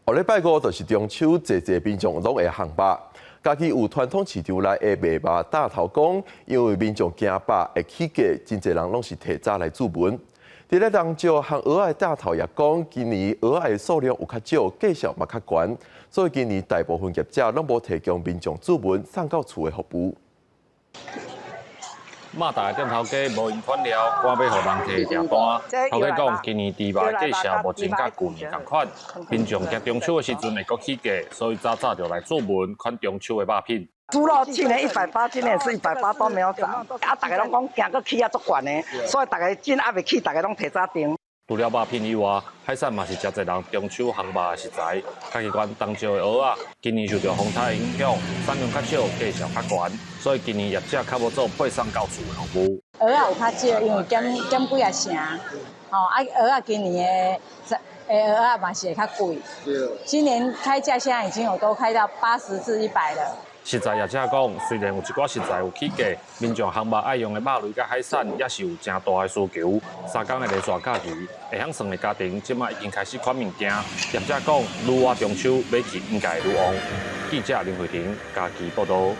後禮拜五就是中秋，濟濟民眾攏會烘肉。嘉義有傳統市場內的賣肉大頭講，因為民眾驚肉會起價，真濟人攏是提早來注文。佇咧人石烘蚵仔的大頭也講，今年蚵仔的數量有較少，價數嘛較懸，所以今年大部分業者攏無提供民眾注文送到厝的服務。肉檔的店頭家無閒款了，趕欲予人提訂單。頭家講，今年豬肉價數目前佮舊年仝款，民眾驚中秋的時陣會閣起價，所以早早就來注文款中秋的肉品。豬肉去年180，今年是一百八都沒有漲。啊，逐家攏講驚閣起啊足懸的，所以逐家真猶未起，逐家攏提早訂。除了肉品以外，海產嘛是誠濟人中秋烘肉的食材。嘉義縣東石的蚵仔，今年受著風颱影響，產量較少，價數較懸，所以今年業者較無做配送到厝的服務。蚵仔有較少，因為減減幾仔成，吼啊蚵仔今年的蚵仔嘛是會較貴。今年開價現在已經有都開到80至100了。食材業者講，雖然有一寡食材有起價，民眾烘肉愛用的肉類佮海產也是有誠大的需求。3工的連續假期，會曉算的家庭這馬已經開始款物件。業者講，愈倚中秋買氣應該會愈旺。記者林慧婷嘉義報導。